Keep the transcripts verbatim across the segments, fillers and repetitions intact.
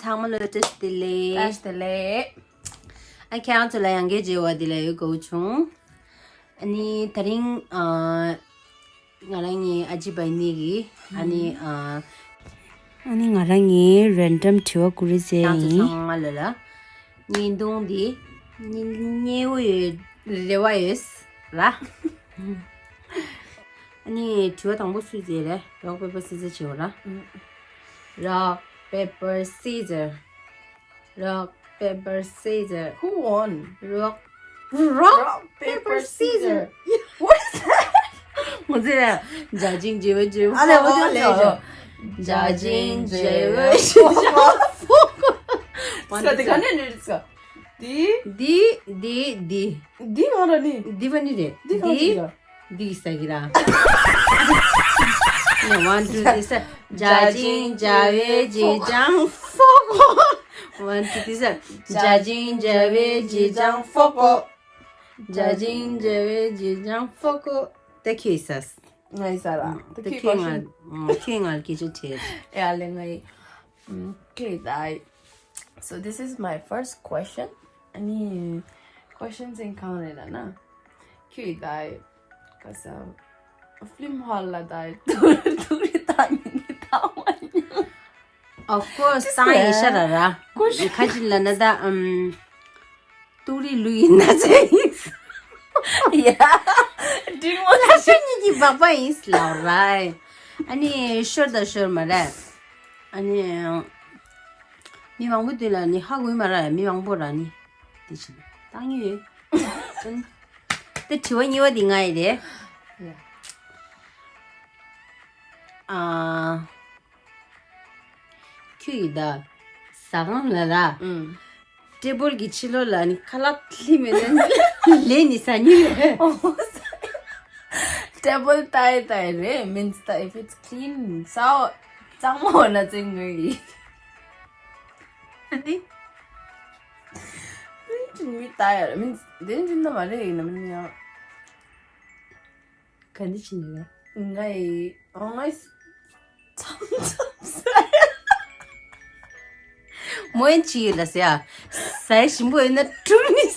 ཚང་མ་ལ་བཀྲ་ཤིས་བདེ་ལེགས། བཀྲ་ཤིས་བདེ་ལེགས། ཨ་ཁྱེད་རང་ཚོ་ལ་ཡང་བསྐྱར་མཇལ་བ་དེ་ལ་ཡོད་དགའ་བོ་བྱུང་། ཨ་ནི་དེ་རིང་ཨ་ང་རང་གཉིས་ཨ་ཅི་བའི་ནི་གི་ཨ་ནི་ཨ་ཨ་ནི་ང་རང་གཉིས་རན་ཌམ་དྲི་བ་བསྐུར་རེས་ཟེར་ཡིན། ཚང་མ་ལ་ལ་བརྙན་ཐུང་འདི་མཉེས་པོ་ཡོད་རེ་བ་ཡོད་ལ། ཨ་ནི་དྲི་བ་དང་པོ་སུས་མཛད་རེད། Rock paper scissors བྱེད་འོ་ར། Rock paper scissors. Rock paper scissors. Who won? Rock. Rock paper scissors. What is that? ངོ་ཚེ་ར། ཇ་ཇིང་ཇེ་བེ་ཇེ། ཨ་ལེ་འོ་དེ་ལེ་ཇ་ཇིང་ཇེ་བེ་ཇེ་ཇང་ཕོ་གོ། ས་དེ་ག་ནས་ནས་རིགས་ས། དེ། དེ་དེ་དེ། དེ་ང་ར་ནི། དེ་བ་ནི་རེད། དེ་ག་ཅིག་ཡ། འདི་གི་ས་གི་ར། ནི་one two three ས། ཇ་ཇིང་ཇེ་བེ་ཇེ་ཇང་ཕོ་གོ། One two three ས། ཇ་ཇིང་ཇེ་བེ་ཇེ་ཇང་ཕོ་གོ། ཇ་ཇིང་ཇེ་བེ་ཇེ་ཇང་ཕོ་གོ། དེ་ཁྱེད་ས། ང་ཡི་ས་ར། དེ་ཁྱེད་ང་ཁྱེད་ང་སྐད་ཆ་དྲིས། ཨེ་ཨ་ལེ་ང་ཡི། ཁྱེད་ད། So this is my first question. ཨ་ནི་question ཅིག་གང་རེད་ལབ་ན། ཁྱོད་ད་ག་ས་ཕི་ལིམ་ཧོལ་ལ་ད་ཐུག་ཐུག་རེ་ད་ཉིན་གྱི་ད་མ་ཉོ། Of course བཏང་ཡིན་ཤ་ར་ར། ཁ་ཅིག་ལབ་ན་ད་ཨམ། ཏུག་རི་ལུ་ཡིན་ན་ཚེ་ཡིན། ཡ། འབྲིང་མོ་ལ་ཤ་ཉིད་ཀྱི་སྦག་སྦག་ཡིན་ལབ་ར། ཨ་ནི་ཤོར་ད་ཤོར་མ་ར། ཨ་ནི། མི་མང་པོ་དེ་ལ་ནི་ཧ་གོ་ཡི་མ་ར། མི་མང་པོ་ར་ནི། དེ་ཕྱིན་བཏང་ཡོད། དེ་དྲི་བ་གཉིས་པ་དེ་ང་ཡི་རེད། ཨ། ཁྱོད་ཡི་ད། ཟ་ཁང་ལ་ར། ཨུམ། ཊེ་བལ་གྱི་ཕྱི་ལོགས་ལ་ནི་ཁ་ལག་ལི་མེད་ན་ལས་ནི་ཟ་ཉིན་རེད། ཊེ་བལ་ཏའི་ཏའི་རེད། Means that if it's clean ས་གཙང་མ་འོ་ན་ཙེ་ངོས་ཡིན། ཨ་ནི། དེ་ཅིན་མི་ལྟ་ཡ་ར། མིན་དེ་ཅིན་ན་མ་རེད་ཡིན་ན་མིན་ཡང་། ག་འདི་ཅིན་རེད། ང་ཡི་ཨོ་ངའི་ཙམ་ཙམ་ཟ་ཡ། མོ་ཡན་ཅི་ཡོད་ལ་ཟེར་ཡ། ཟ་ཡ་ཞིམ་པོ་ཡོད་ན་དྲུག་མི་ཟ།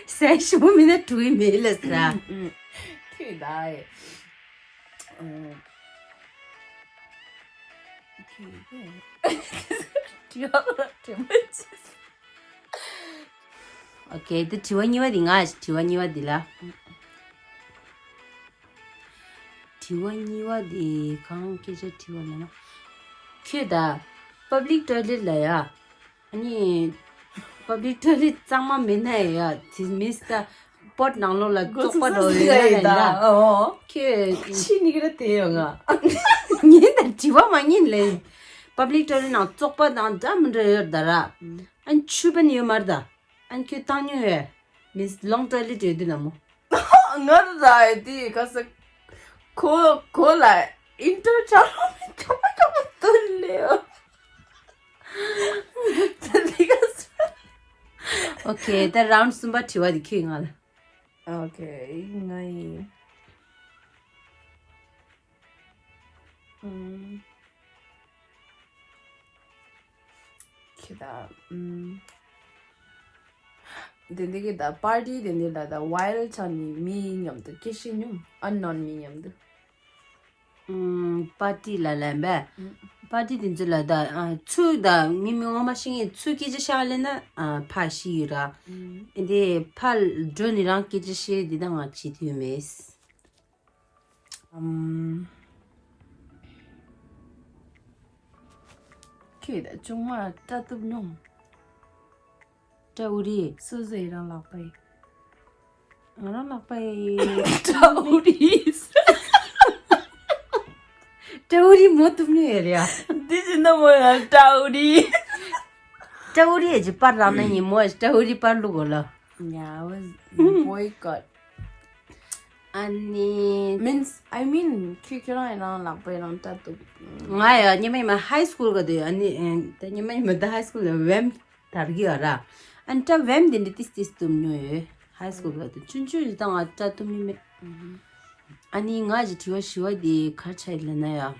ཟ་ཡ་ཞིམ་པོ་མིན་ན་དྲུག་མི་ལ་ཟ། ཁྱོད་ད་ཡ། ཨོ་ཁེ། དེ་དྲི་བ་གཉིས་པ་དེ་ང་དྲི་བ་གཉིས་པ་དེ་ལ། དྲི་བ་གཉིས་པ་དེ་གང་སྐད་ཆ་དྲི་བ་ལ་ན། ཁྱོད་ད་པབ་ལིག་ཊོའི་ལེཊ་ལ་ཡ། ཨ་ནི། པབ་ལིག་ཊོའི་ལེཊ་གཙང་མ་མེད་ན་ཡ། དེ་མིན་ད་པོཊ་ནང་ལོགས་ལ་བཙོག་པ་འགྲོ་ཡོད་ན་ད། ཨོ། ཁྱོད་ཕྱི་ནི་གི་ར་དེ་ཡོད་ང་། ཉིན་ད་དྲི་བ་མ་ཉིན་ལེ། པབ་ལིག་ཊོའི་ལེཊ་ནང་བཙོག་པ་དང་འདྲ་མི་འདྲ་ཡོད་ད་ར། ཨ་ནི་ཆུ་བན་ཡོད་མར་ད། ཨ་ནི་ཁྱོད་བཏང་མྱོང་ཡོད། མིན་ལོང་ཊོའི་ལེཊ་ཡོད་དུས་ན་མོ། ང་ར་ད་ཡ་དེ་ག་ས། ཁོ་ཁོ་ལ་ཨིན་ཊར་ཆ་རོ་མི་ཁ་པ་ཁ་པ་ཏུ་ལེ་ཡོད། ཨོ་ཁེ། ད་རའུན་ཌི་གསུམ་པ་དྲི་བ་འདི་ཁྱོད་ང་ལ། ཨོ་ཁེ། ང་ཡིན། ཨུམ། ཁྱེད་ད། ཨུམ། དེ་འདི་གི་ད་པར་ཊི་དེ་འདི་ལ་ད་ཝའིལ་ཆ་ནི་མི་མཉམ་དུ་སྐད་ཆ་སྙོམས། ཨན་ནོན་མི་མཉམ་དུ། ཨུམ། པར་ཊི་ལ་ལན་པས། ཨུམ། པར་ཊི་དེ་ཚོ་ལ་ད་ཨ་ཚུར་ད་མི་མི་ངོ་མ་ཤེས་ངེས་ཚུར་སྐད་ཆ་བཤད་ལེ་ན་ཨ་ཕར་ཤི་ཡོད་ར། ཨུམ། འདི་ཕར་འགྲོ་ནི་རང་སྐད་ཆ་བཤད་འདི་ད་ང་བྱེད་ཐུབ་མེད། ཨུམ། ཁྱེད་ད་ཆུང་མ་སྐྲ་གཏུབ་མྱོང་། སྐྲ་འུ་རི། སོ་སོ་ཡི་རང་ལག་པ་ཡི། ང་རང་ལག་པ་ཡི། སྐྲ་འུ་རི། སྐྲ་འུ་རི་མོ་གཏུབ་མྱོང་ཡོད་རེད་ཡ། འདི་ཅི་ན་མོ་ཡང་སྐྲ་འུ་རི། སྐྲ་འུ་རི་ཡ་ཅི་པར་རང་ན་ཉིན་མོ་ཡ་སྐྲ་འུ་རི་པར་བླུག་གོ་ལ། Yeah, I was boycott. ཨ་ནི། Means, I mean, ཁྱོད་ཁྱོད་རང་ཡི་རང་ལག་པའི་རང་སྐྲ་གཏུབ། ང་ཡ་སྔོན་མ་ཡིན་མ་ཧའི་སི་ཀུལ་ག་དུས་ཨ་ནི་ད་སྔོན་མ་ཡིན་མ་ད་ཧའི་སི་ཀུལ་ལ་བེམ་དར་གི་ཡོད་ར། ཨ་ནི་སྐྲ་བེམ་དེ་འདྲ་ཏིས་ཏིས་གཏུབ་མྱོང་ཡོད་ཧའི་སི་ཀུལ་ག་དུས། ཆུང་ཆུང་ཡོད་ད་ང་སྐྲ་གཏུབ་མྱོང་མེད། ཨ་ནི་ང་ཅི་དྲི་བ་ཞི་བ་དེ་གར་ཆ་ཡི་ལ་ན་ཡ།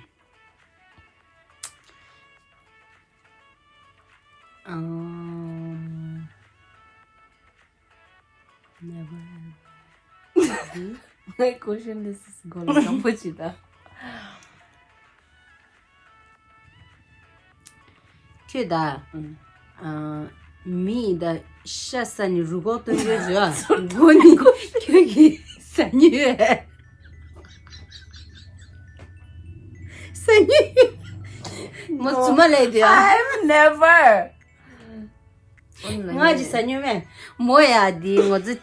ངའི་ཀོ་ཤན་ལི་སི་སི་གོ་ལ་དང་པོ་ཅི་ད། ཁྱོད་ད། ཨ། མི་ཡི་ད་ཤ་ཟ་ནི་རུ་ཁོག་སྟོན་རྒྱུ་རེད་བ། མགོ་ནི་ཁྱོད་ཀྱི་ཟ་ཉེ་ཡོད། ཟ་ཉེ་ཡོད། མོ་རྫུན་མ་ལས་དེ་ཨ། I've never. ང་ཅི་ཟ་ཉེ་མེད། མོ་ཡ་དེ་ངོ་ཚ།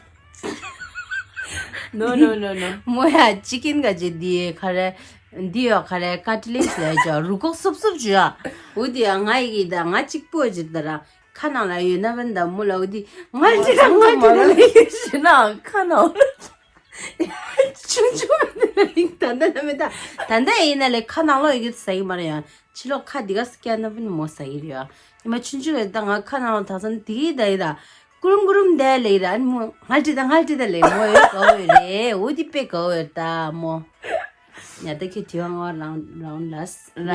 No, no, no, no. མོ་ཡ་ཅི་ཀིན་ག་ཅི་དེ་ག་རེ། འདི་ཡོད་ག་རེ་ཀ་ཏི་ལིས་ལས་ཅོ་རུ་ཁོག་སུབ་སུབ་ཅོ་ཡ། འོ་དེ་ཡ་ང་ཡི་གི་ད་ང་གཅིག་པོ་ཅི་ད་ར། ཁ་ནང་ལ་ཡོད་ན་བན་ད་མོ་ལ་འོ་དེ་ང་ཅི་ད་ང་ཅི་ད་ལས་ཤི་ན་ཁ་ནང་ལ། ཆུང་ཆུང་ད་ལྟ་ན་མེད་ད། ད་ལྟ་ཡིན་ན་ལས་ཁ་ནང་ལོག་ཡོད་ཟ་གི་མ་རེད་ཡ། ཕྱི་ལོགས་ཁ་འདི་ག་སྐྱ་ན་བུན་མོ་ཟ་གི་རེད་ཡ། ཉི་མ་ཆུང་ཆུང་རེད་ད། ང་ཁ་ནང་ལོག་ད་ཚན་དེ་གི་ད་ཡི་ད། ཀུ་རུམ་ཀུ་རུམ་དེ་ལེ་ར་ཨ་ནི་མོ་ང་ཏི་ད་ང་ཏི་ད་ལེ་མོ་ཡོད་གོ་ཡོད་རེད། འོ་དེ་དཔེ་གོ་ཡོད་ད་མོ། ཡ་ད་ཁྱེད་དྲི་བ་ང་རང་རང་ལ་ལ་ལ།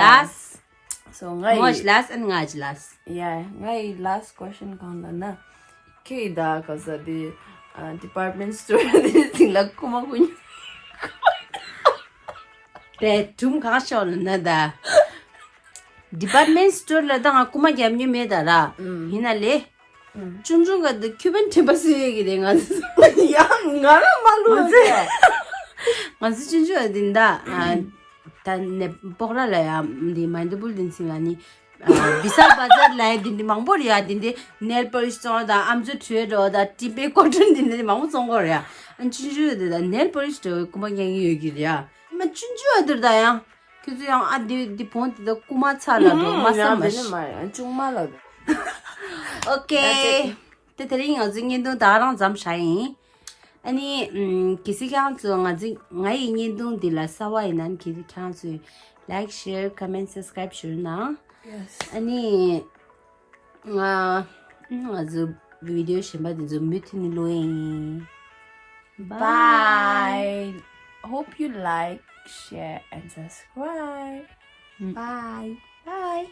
So ང་མོ་ཡི་ལ་ཨན་ང་ཅི་ལ། Yeah, ང་ཡི་last question གང་ལ་ན། ཁྱེད་ད་ག་ས་དེ་department store དེ་སྟེང་ལ་ཀུ་མ་ཀུ་ཉུ། དེ་དུམ་གང་ཤོར་ན་ད། department store ལ་ད་ང་ཀུ་མ་རྒྱབ་ཉུ་མེད་ད་ར། ཡིན་ན་ལེ། ཆུང་ཆུང་ག་དུ་ཁྱུ་བན་ཁྲིམ་པ་སུ་ཡོད་ཀྱི་རེད་ང་ཚོ། ཡང་ང་རང་མ་ལུས་ཟེར། ང་ཚོ་ཆུང་ཆུང་ག་དུ་ད། ད་ནས་སྤོག་ར་ལ་ཡ་འདི་མན་དུ་པུལ་དིན་སིང་ལ་ནི། བི་སལ་བ་ཛར་ལ་ཡ་འདི་འདི་མང་པོ་རེད་ཡ། འདི་འདི་nail polish བཙོང་བ་དང་ཨམ་ཅོག་བྲུས་འགྲོ་བ་དང་ཊི་པེ་ཀོ་ཊོན་འདི་འདི་མང་པོ་བཙོང་གོ་རེད་ཡ། ཨ་ཆུང་ཆུང་ག་དུ་ད་nail polish འགྲོ་བའི་ཀུ་མ་རྒྱག་གི་ཡོད་ཀྱི་རེད་ཡ། མ་ཆུང་ཆུང་ག་དུ་ད་ཡང་། ཁྱོད་ཚོ་ཡང་ཨ་འདི་འདི་བོང་འདི་ད་ཀུ་མ་ཚ་ལ་འགྲོ་མ་ཡང་བསམ་མ་དེ་ནི་ཤི། མ་ཡང་ཆུང་མ་ལ་འགྲོ། ཨོ་ཀེ། དེ་དེ་རིང་ང་ཚོའི་བརྙན་ཐུང་ད་རང་ཙམ་བཞག་ཡིན། ཨ་ནི་ཨམ་གལ་སྲིད་ཁྱེད་རང་ཚོ་ང་ཚོའི་ང་ཡི་བརྙན་ཐུང་འདི་ལ་གསར་པ་ཡིན་ན་གལ་སྲིད་ཁྱེད་རང་ཚོས་like, share, comment, subscribe ཞུ་ན། Yes. ཨ་ནི་ང་ང་ཚོ་video གཞན་པ་འདི་ཚོ་མུ་མཐུད་ནས་བློ་ཡིན། Bye. Hope you like, share and subscribe. Bye. Bye.